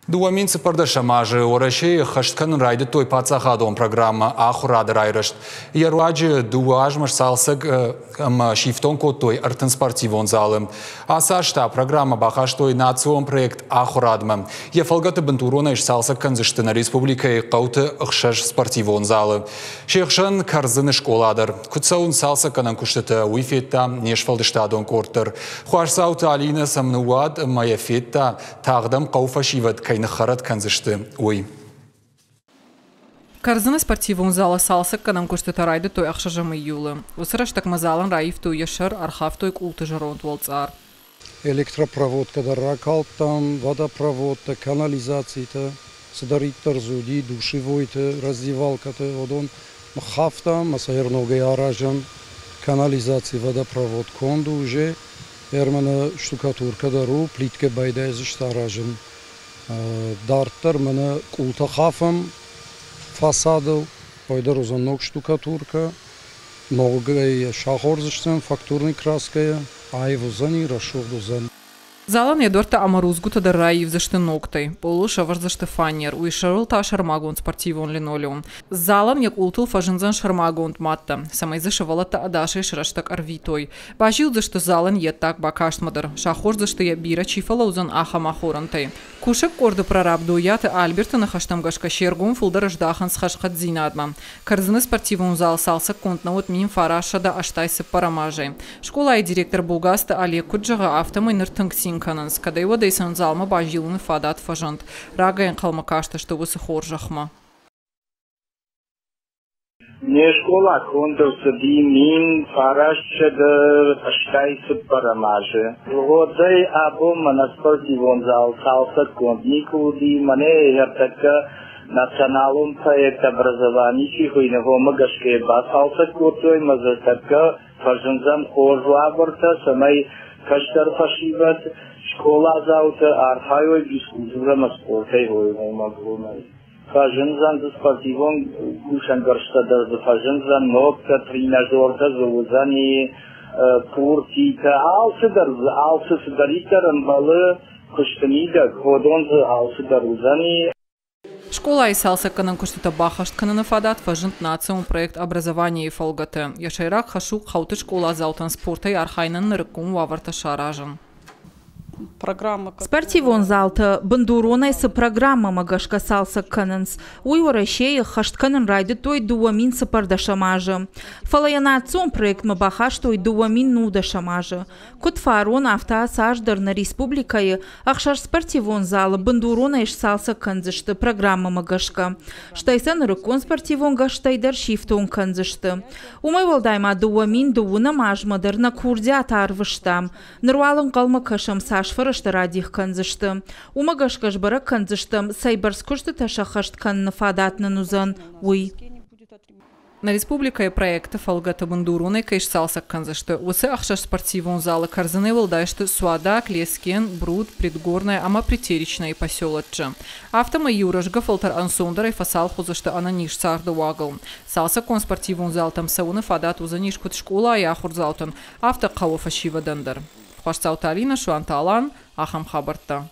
2014 азы Уӕрӕсейы ӕххӕст кӕнын райдыдтой паддзахадон программӕ Ахуырады райрӕзт. Йӕ руаджы 2 азмӕ сцалцӕг ӕмӕ сифтонг кодтой 30 спортивон залы. Ацы аз та программӕ бахастой национ проект Ахуырадмӕ. Йӕ фӕлгӕты бындуронӕй сцалцӕг кӕндзысты нӕ республикӕйы хъӕуты 6 спортивон залы. Се хсӕн Кӕрдзыны скъола дӕр. Куыд цӕуынц цалцӕггӕнӕн куыстытӕ, уый федта не сфӕлдыстадон къорд дӕр. Хуасдзауты Алинӕ сӕм ныууад ӕмӕ йӕ федта, тагъд ӕм хъӕу фӕсивӕд кӕй ныххӕрӕт кӕндзысты, уый. Кӕрдзыны спортивон залы цалцӕггӕнӕн куыстытӕ райдыдтой 6 июлы. Уыцы рӕстӕгмӕ залӕн раивтой йӕ сӕр, ӕрхафтой къулты зӕронд уӕлцъар. Электропроводкӕ дӕр ракалдтам, водопроводтӕ, канализацитӕ, цыдӕриддӕр дзы уыди, душевойты, раздевалкӕты, уыдон ныххафтам ӕмӕ сӕ ногӕй аразӕм. Канализаци, водопровод конд у уже. Мӕнӕ штукатуркӕ дӕр у, плиткӕ байдайдзысты аразын. Дарддӕр мӕнӕ къултӕ хафӕм фасадыл, ой дӕр уыдзӕн ног штукатуркӕ. Ногӕй сахордзыстӕм фактурный краскӕйӕ, аив уыдзӕни, рӕсугъд уыдзӕн. Залӕн йӕ дуӕрттӕ ӕмӕ рудзгуытӕ дӕр раивдзысты ногтӕй. Пъолыл сӕвӕрдзысты фанер, уый сӕрыл та сӕрмагонд спортивон линолеум. Залӕн йӕ къултыл фӕзындзӕн сӕрмагонд маттӕ, цӕмӕй дзы сывӕллӕттӕ ӕдасӕй срӕстӕг ӕрвитой. Базилдзысты залӕн йе ддаг бакастмӕ дӕр, сахордзысты йӕ, бирӕ чи фӕлӕудзӕн, ахӕм ахорӕнтӕй. Кусӕг къорды прораб Доййаты Альберты ныхӕстӕм гӕсгӕ се ргом фылдӕр здахынц хӕрзхъӕддзинадмӕ. Кӕрдзыны спортивон зал цалцӕггонд нӕ уыд 1984 азӕй. Скъолайы директор Богазты Олег куыд зӕгъы, афтӕмӕй ныр тынг цин кӕнынц, кӕдӕй-уӕдӕй сын залмӕ базилыны фадат фӕзынд. Рагӕй ӕнхъӕлмӕ кастысты уыцы хорзӕхмӕ. Не скъола конд ӕрцыди 1984 азы. Уӕдӕй абонмӕ нӕ спортивон зал цалцӕггонд никуы уыди. Мӕнӕ ӕртӕккӕ националон проект «Образование» чи хуыйны, уымӕ гӕсгӕ бацалцӕг кодтой ӕмӕ дзы тӕккӕ фӕзындзӕн хорз уавӕртӕ, цӕмӕй кӕстӕр фӕсивӕд, скъоладзаутӕ архайой физкультурӕ ӕмӕ спортӕй уымӕй. Фӕзындзӕн дзы спортивон кусӕнгӕрзтӕ дӕр дзы фӕзындзӕн, ногтӕ, тренажертӕ дзы уыдзӕни, пуртитӕ, алцыдӕр дзы, алцы цыдӕриддӕр ӕмбӕлы куысты мидӕг, уыдон дзы алцыдӕр уыдзӕни. Скъолайы цалцӕггӕнӕн куыстытӕ баххӕст кӕныны фадат фӕзынд национ проект «Образование»-йы фӕлгӕты. Йӕ сӕйраг хӕс у хъӕуты скъоладзаутӕн спортӕй архайынӕн нырыккон уавӕртӕ саразын. Спортивон залтӕ бындуронӕй цы программӕмӕ гӕсгӕ цалцӕг кӕнынц, уый Уӕрӕсейы ӕххӕст кӕнын райдыдтой 2014 азы. Фӕлӕ йӕ национ проектмӕ бахастой 2019 азы. Куыд фарон, афтӕ ацы аз дӕр нӕ республикӕйы 6 спортивон залы бындуронӕй сцалцӕг кӕндзысты программӕмӕ гӕсгӕ. Стӕй сӕ нырыккон спортивон гӕрзтӕй дӕр сифтонг кӕндзысты. Уымӕй уӕлдай ма 2009 азмӕ дӕр нӕ курдиат арвыстам. Ныр уал ӕнхъӕлмӕ кӕсӕм, цас фӕрӕзтӕ радих кӕндзысты. Уымӕ гӕсгӕ сбӕрӕг кӕндзыстӕм, цӕйбӕрц куыстытӕ сӕххӕст кӕныны фадат нын уыдзӕн, уый. Нӕ республикӕйы проекты фӕлгӕты бындуронӕй кӕй сцалцӕг кӕндзысты, уыцы 6 спортивон залы кӕрдзынӕй уӕлдай сты Суадаг, Лескен, Бруд, Предгорная ӕмӕ Притеречнайы поселоччы. Афтӕмӕй иу рӕзгӕ фӕлтӕр ӕнцондӕрӕй фӕцалх уыдзысты ӕнӕниз царды уагыл. Цалцӕггонд спортивон залтӕм цӕуыны фадат уыдзӕнис куыд скъолайы ахуырдзаутӕн, афтӕ хъӕуы фӕсивӕдӕн дӕр. Хуасдзауты Алинӕ, Суанты Алан, ахӕм хабӕрттӕ.